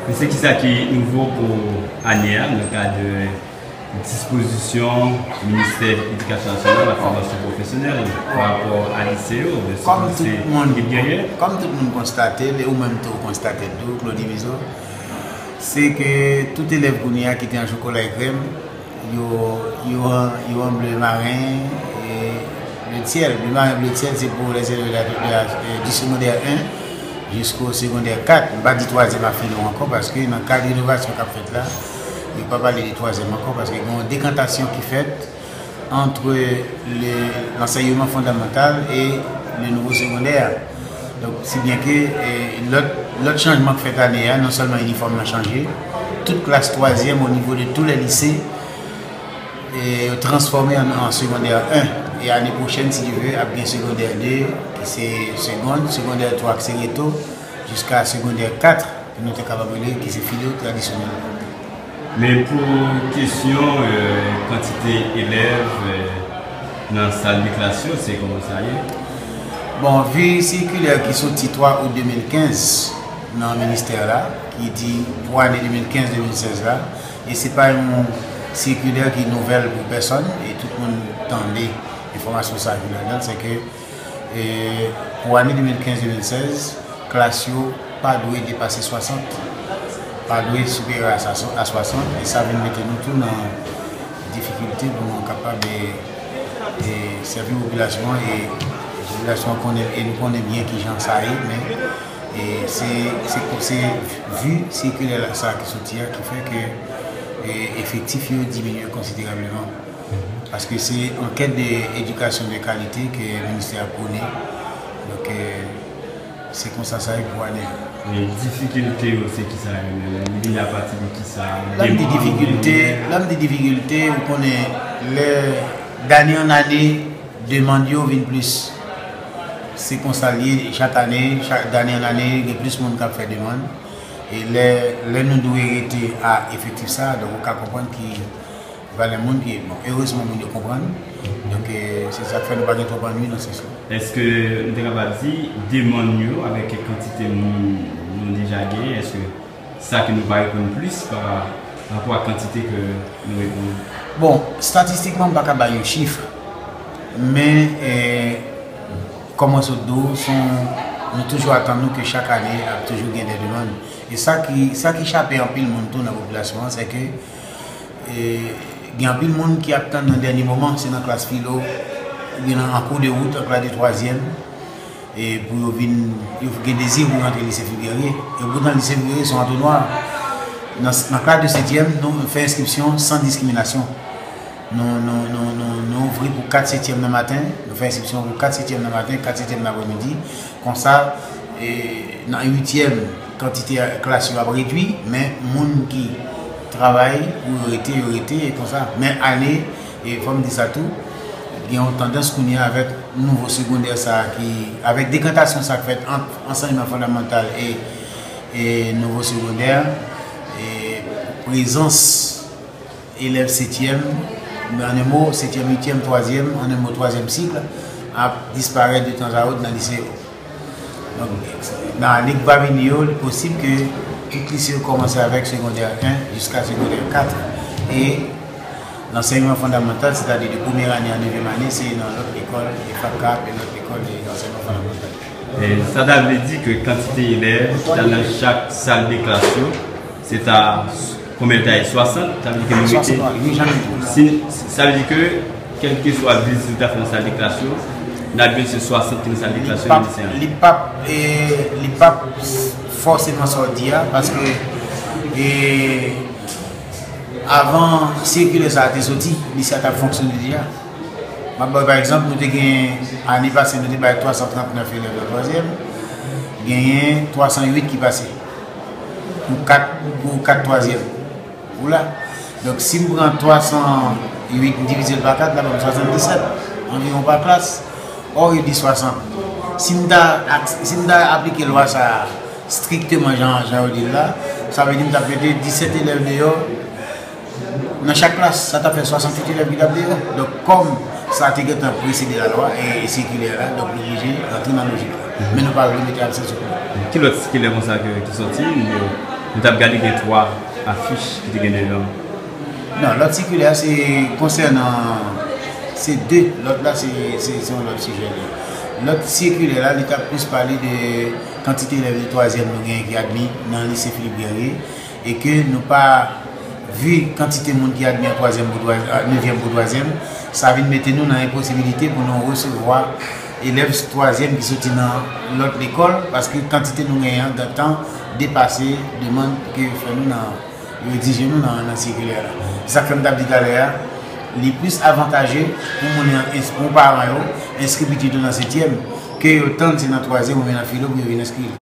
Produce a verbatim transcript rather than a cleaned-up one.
Mesye, kisa ki nouvo pou ane a nan kad dispozisyon Ministè Edikasyon Nasyonal ak Fòmasyon Pwofesyonèl pa rapò a lise yo? Èske Kòm tout se moun, ki genyen? Kòm tout moun konstate l, e ou menm tou ou konstate l tou, Claudy Mizo, se ke tout elèv kounye a ki te an chokola e krèm, yo, yo an, yo an ble maren e ble syèl. Ble maren, ble syèl, se pou les élèves de la, de la, euh, du secondaire un jusqu'au secondaire quatre. M pa di twazyèm a filo ankò, paske nan kad renovasyon k ap fèt la, yo pa pale de twazyèm ankò, paske gen yon dekantasyon ki fèt entre le, l'enseignement fondamental et le nouveau secondaire. Donk, si byen ke, eh, lòt, lòt chanjman k fèt ane a, non sèlman inifòm nan chanje, tout klas twazyèm o nivo de tou lè lise, eh, yo transfòme an, an segondè un. E ane pwochèn, si Dye vle, ap gen segondè de, ki se segonn, segondè twa, ki se reto, jiska segondè kat, ke nou te kapab rele, ki se filo tradisyonèl. Men pou kesyon, eh, kantite elèv, eh, nan sal de klas yo, se kòman sa ye? Bon, vi sikilè ki soti twa out de mil kenz nan ministè la, ki di pou ane de mil kenz de mil sèz la, e se pa yon sikilè ki nouvèl pou pèsonn, e tout moun tande enfòmasyon sa ki ladan l, se ke, eh, pou ane de mil kenz de mil sèz, klas yo pa dwe depase swasant, pa dwe siperyè a sa, a swasant, e sa vin mete nou tou nan difikilte pou nou kapab, e, e sèvi popilasyon an, e popilasyon an konnen, e nou konnen byen kijan sa ye, men, e se, se, se vi sikilè la, sa ki soti a, ki fè ke, e, efektif yo diminye konsiderableman. Paske se yon kèt de edikasyon de kalite ke ministè a pwone. Donk, eh, se konsa sa ye pou ane a. E difikilte yo, se kisa yo menm? Li vini apati de kisa? Lè m di difikilte, lè m di difikilte, ou konnen, lè, dane an ane, demann yo vin plis. Se konsa l ye, chak ane, chak, dane an ane, gen plis moun k ap fè demann. E lè, lè nou dwe rete a efektif sa, donk ou ka konprann ki valè moun ki, bon, erezman moun yo konprann. Donk, eh, se sa k fè nou pa gen twòp annwi nan sans lan. Èske nou te kapab di demann yo avèk kantite moun nou deja genyen, èske sa ke nou pa reponn plis pa rapò a kantite ke nou reponn? Bon, estatistikman, m pa ka bay yon chif, men, eh, kòm mwen sot di w, se yon, nou toujou atann nou ke chak ane ap toujou gen de demann. E sa ki, sa ki chape anpil moun tou nan popilasyon an, se ke, e, gen anpil moun ki ap tann nan dènye moman, se nan klas filo, oubyen nan, an kou de wout, an klas de twazyèm, e pou yo vin, yo gen dezi pou rantre lise Fribyerye. E poutan lise Fribyerye se yon antonwa. Nan, nan klas de setyèm, nou fè enskripsyon san diskriminasyon. Nou, nou, nou, nou, nou ouvri pou kat setyèm nan maten, nou fè enskripsyon pou kat setyèm nan maten, kat setyèm nan aprèmidi. Konsa, e, nan uityèm, kantite klas yo ap redui, men moun ki travay pou yo rete, yo rete, e konsa. Men ane, e fò m di sa tou, gen yon tandans kounye a avèk nouvo segondè sa a ki, avèk dekantasyon sa k fèt ant ansèyman fondamantal e, e nouvo segondè, e prezans elèv setyèm, an en mo, setyèm, uityèm, twazyèm, an en mo, twazyèm sik, ap disparèt de tan a ot nan lise yo. Donk, nan ane ki va vini yo, li posib ke tout lise yo kòmanse avèk segondè un jiska segondè kat. E lansèyman fondamantal, sètadi de premyè ane a nevyèm ane, se nan lòt lekòl, e FAPCAP, e lòt lekòl, e lansèyman fondamantal. E sa ta vle di ke kantite elèv ki ta nan chak sal de klas yo, se ta, konbyen l ta ye? Swasant? Sa vle di ke nou rete, swasant, wi, nou janm rete. Si, sa vle di ke, kèlkeswa vizit ou ta fè nan sal de klas yo, n ap jwenn se swasant ki nan sal de klas yo nan lise an. Li p ap, e, li p ap fòseman sa w di a, paske, e, avan sikilè sa a te soti, lise a t ap fonksyone deja. M ap ba w pa egzanp, nou te gen, ane pase, nou te bay twa san trant nèf elèv nan twazyèm, genyen twa san uit ki pase. Pou kat, pou kat twazyèm. Ou la. Donk, si m pran twa san uit, m divize l pa kat, l ap ban m swasanndisèt anviwon pa klas. Or, yo di swasant. Si m ta ak-, si m ta aplike lwa sa a strikteman jan, jan yo di l la, sa vle di m t ap mete disèt elèv deyò nan chak klas, sa t ap fè swasanntuit elèv ki t ap deyò. Donk, kòm sa te gentan presede lalwa e, e sikilè a la, donk, nou oblije rantre nan lojik la. Men nou pa vle mete absans sou kont. Ki lòt sikilè konsa ke, ki sòti, nou, Nou t ap gade gen twa afich ki te gen devan. Non, lòt sikilè a se konsènan, se de, lòt la se, se, se yon lòt sijè li. Lòt sikilè la, li t ap plis pale de kantite elèv de twazyèm nou genyen ki admi nan lise Philippe Guerrier, e ke nou pa, vi kantite moun ki admi an twazyèm pou twazyèm, nevyèm pou twazyèm, sa vin mete nou nan enposibilite pou nou resevwa elèv twazyèm ki soti nan lòt lekòl, paske kantite nou genyen an gentan depase demann ke yo fè nou nan, yo egzije nou nan, nan sikilè la. Se sa k fè m t ap di talè a, li plis avantaje pou moun yo, pou paran yo, enskri pitit yo nan setyèm, ke yo tann se nan twazyèm oubyen nan filo pou yo vin enskri l.